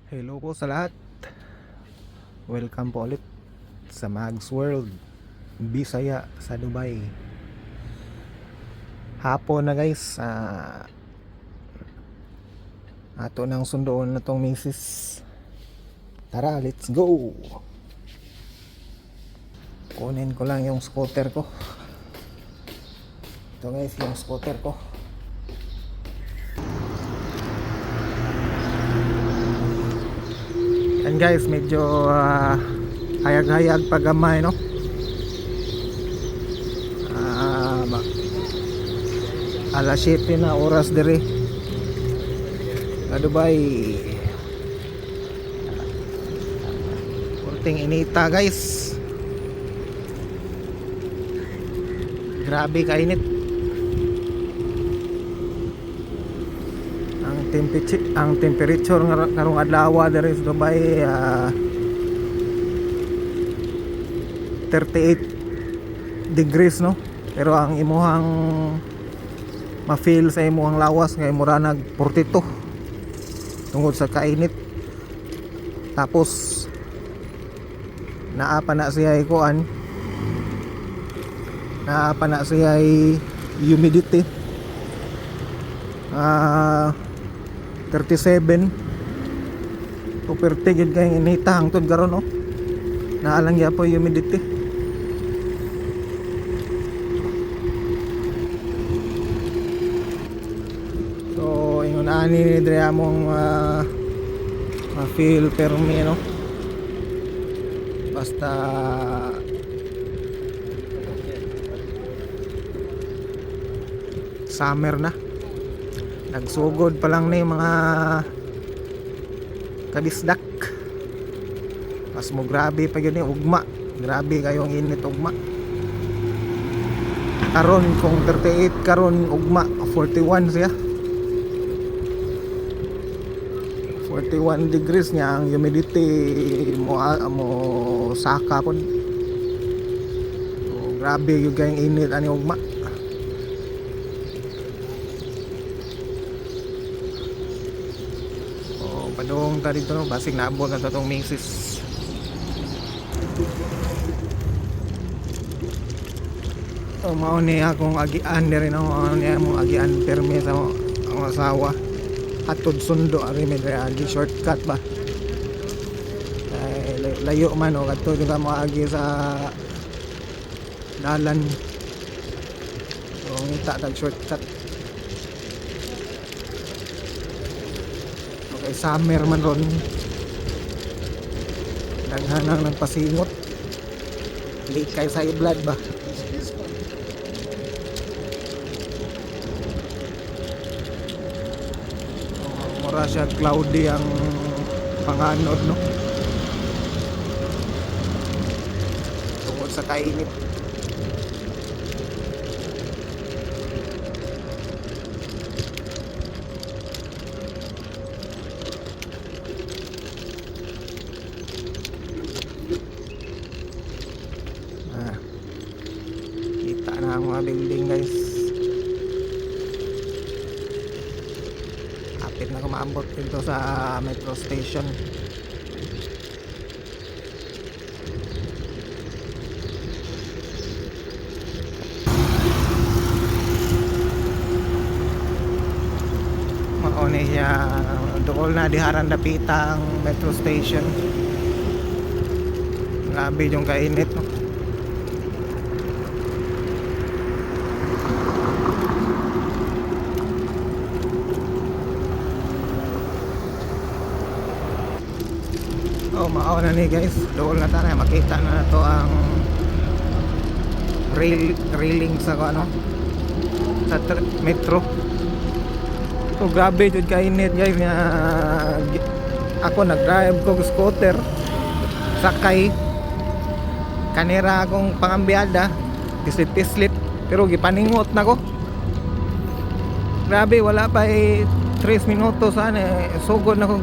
Hello po sa lahat. Welcome po ulit sa Mags World Bisaya sa Dubai. Hapon na, guys. Ato nang sundoon na tong misis. Tara, let's go. Kunin ko lang yung scooter ko. Ito, guys, yung scooter ko. Yan guys, medyo hayag-hayag pa gamay, no? Alas 7 na oras dire sa Dubai. Kurting inita, guys. Grabe kainit. Ang temperature karong adlaw diri sa Dubai, 38 degrees, no? Pero ang imuhang ma-feel sa imuhang lawas ngay mura nag 42 tungod sa kainit. Tapos naa pa na siya kuan, naa pa na siya humidity, 37. So perti gyud kay inita hangtod karon, oh. Naa lang gyapon humidity. So ingon ani diri among ma-feel permi, no? Basta summer na. Nagsugod pa lang ni, mga kabisdak. Mas mo grabe pa yun eh, ugma. Grabe kayong init ugma. Karon kung 38 karon, ugma 41 siya. 41 degrees niya, ang humidity mo mo saka pod. So, grabe yung kayong init ani ugma. Oh, padung ta dito, no, basig naabot na to tong misis. Oh, mao ni akong agian diri, no, mao ni among agian permi sa akong asawa. Hatod sundo ari mi diri, agi shortcut ba. Ay, layo man o kadto juga mo agi sa dalan. So ngita tag shortcut. Okay, summer man ron. Daghan ang nagpasingot. Likay sa blood ba? Oh, mura siya cloudy ang panganod, no? Tungod sa kainit. Ah. Kita na ang mga building, guys. Kapit na ko maabot dito sa metro station. Mao ni siya, dool na diharan dapita ang metro station. Grabe yung kainit, no? Oh, mao na ni, guys. Dool na tayo. Makita na to ang railing sa ano sa metro. Oh, grabe jud kainit, guys, nga ako nag-drive ko scooter. Sakay kanira akong pangambiada, pislit-pislit pero gipaningot na ko. Grabe, wala pa eh 3 minuto sana eh, sugod na ko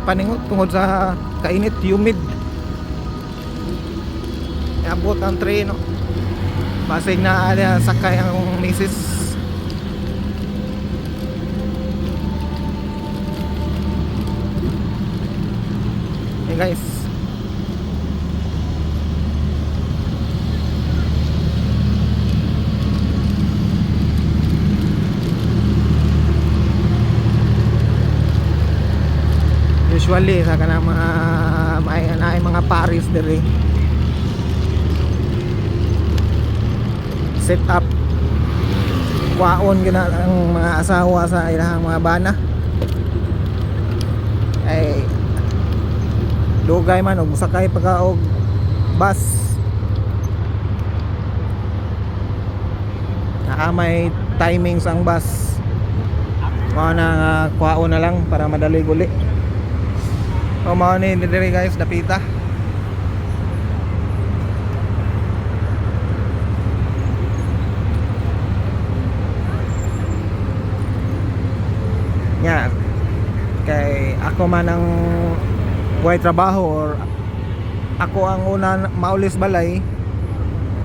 paningot tungod sa kainit, humid. Abot ang train, no? Basig na sakay ang misis. ni, guys. Usually sa kanang mga may naay mga Paris diri. Set up kwaon gina ang mga asawa sa ilang mga bana. Ay dugay man og musakay pa ka og bus. Naa may timings ang bus. Mao na nga kwaon na lang para madali guli. O mao ni diri, guys, dapita. Nya kay ako man ang way trabaho or ako ang una maulis balay,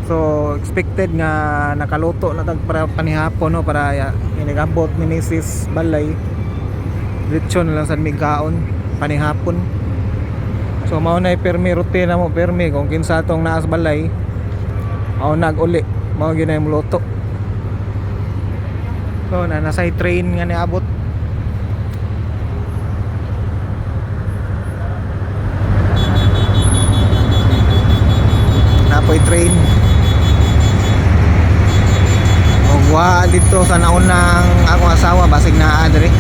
so expected nga nakaluto na tag para panihapon, no, para ya, inigabot ni Mrs. balay, diretso na lang sa migkaon panihapon. So mao na permi rutina mo permi kung kinsa atong naas balay mao nag uli, mao gyud na yung luto. So na nasay train nga niabot. Napoy train og wa dito sa naunang akong asawa, basig naa diri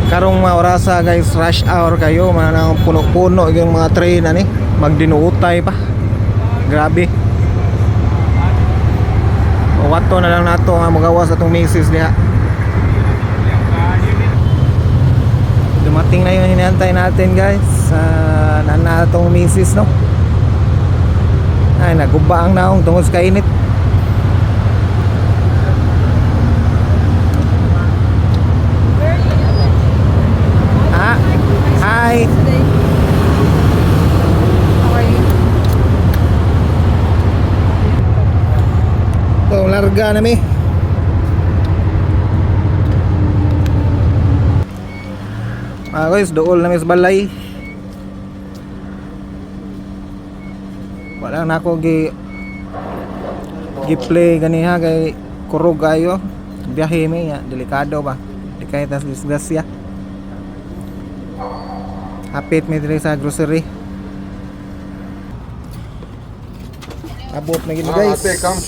karong mga orasa, guys. Rush hour kayo mga nang puno-puno yung mga train ani, magdinuutay pa, grabe. O wato na lang nato nga magawas atong misis diha. Dumating na yung hinihantay natin, guys, sa nana atong misis, no. Ay, naguba ang naong tungod sa kainit. Ah, hi. Today. How are you? So, larga na mi. Ah, guys, dool na mi sa balay. Wala na ako gi play ganiha kay kurog kayo. Biyahe mi nga, delikado ba. Di kay tas disgrasya. Hapit mi diri sa grocery. Abot na gid mi, guys. Ate, come.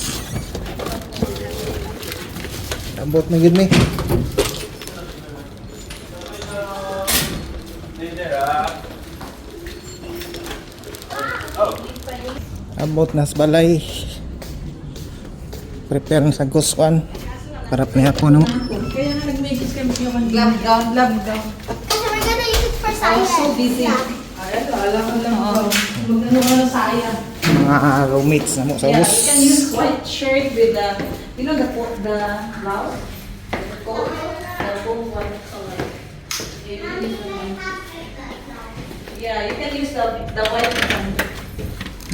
Abot na gid mi. Abot na sa balay. Prepare na sa guswan para panihapon mo. Kaya nga nag-message kami yung kanina. Love gown, love gown. Kasi we're gonna use it for I was science. so busy. Yeah. Ay, alam ko lang. Mag-ano ka na sayang. Mga roommates na mo sa Yeah, ubos. you can use white shirt with the, you know, the coat, the blouse, the coat, the full white color. Yeah, you can use the one. Yeah, you can use the white one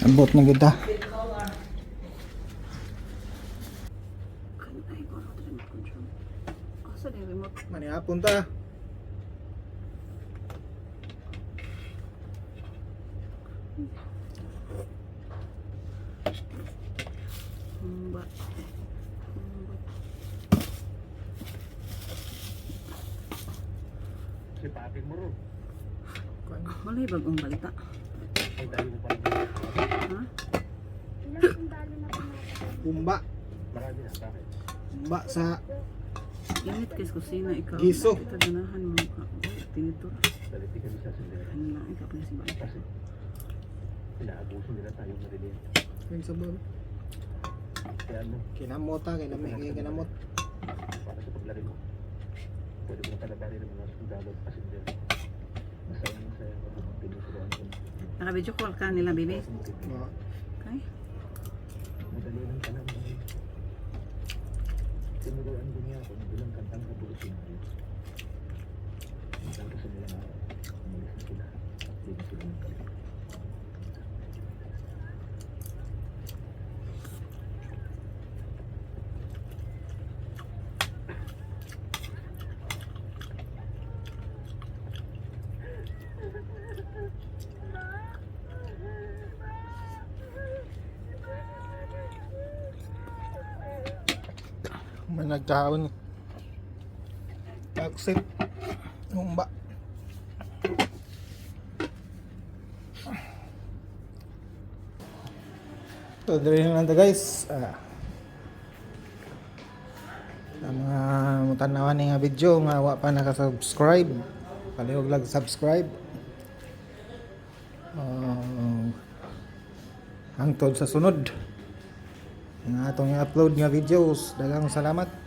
Abot na gid ta. with collar. Manihapon ta. Sipatin mo ron. Wala'y bagong balita. Ang dami mo pala. Ha? Ilang sundalo na pumatay? Pumba. Marami na sa akin. Pumba sa Init kay sa kusina ikaw. Giso. Kita ganahan mo ka. Tinidor. Dalitin kami sa sundalo. Ang lain ka pa si Bay. Kasi inaabuso nila tayo marinig. Ayun sa baba. Kaya ano, Kinamot ta, kinamot, kinamot. Para sa paglari mo. Pwede mo kalabanin ng mga sundalo at pasindero. Masayang masaya ako kung tinuturuan ko. Naka-video call ka nila, baby. Oo. Okay? Madali lang pala. Tinuruan ko niya ako ng ilang kantang revolusyonaryo. Matapos sa nilang araw, umalis na sila at di na sila nagkalik. May nagkaon. Taksit. Humba. So, diri na lang ta, guys. Ang mga mutanawan ni nga video nga wa pa naka-subscribe, palihog lang subscribe. Hangtod sa sunod nga atong i-upload nga videos. Daghang salamat.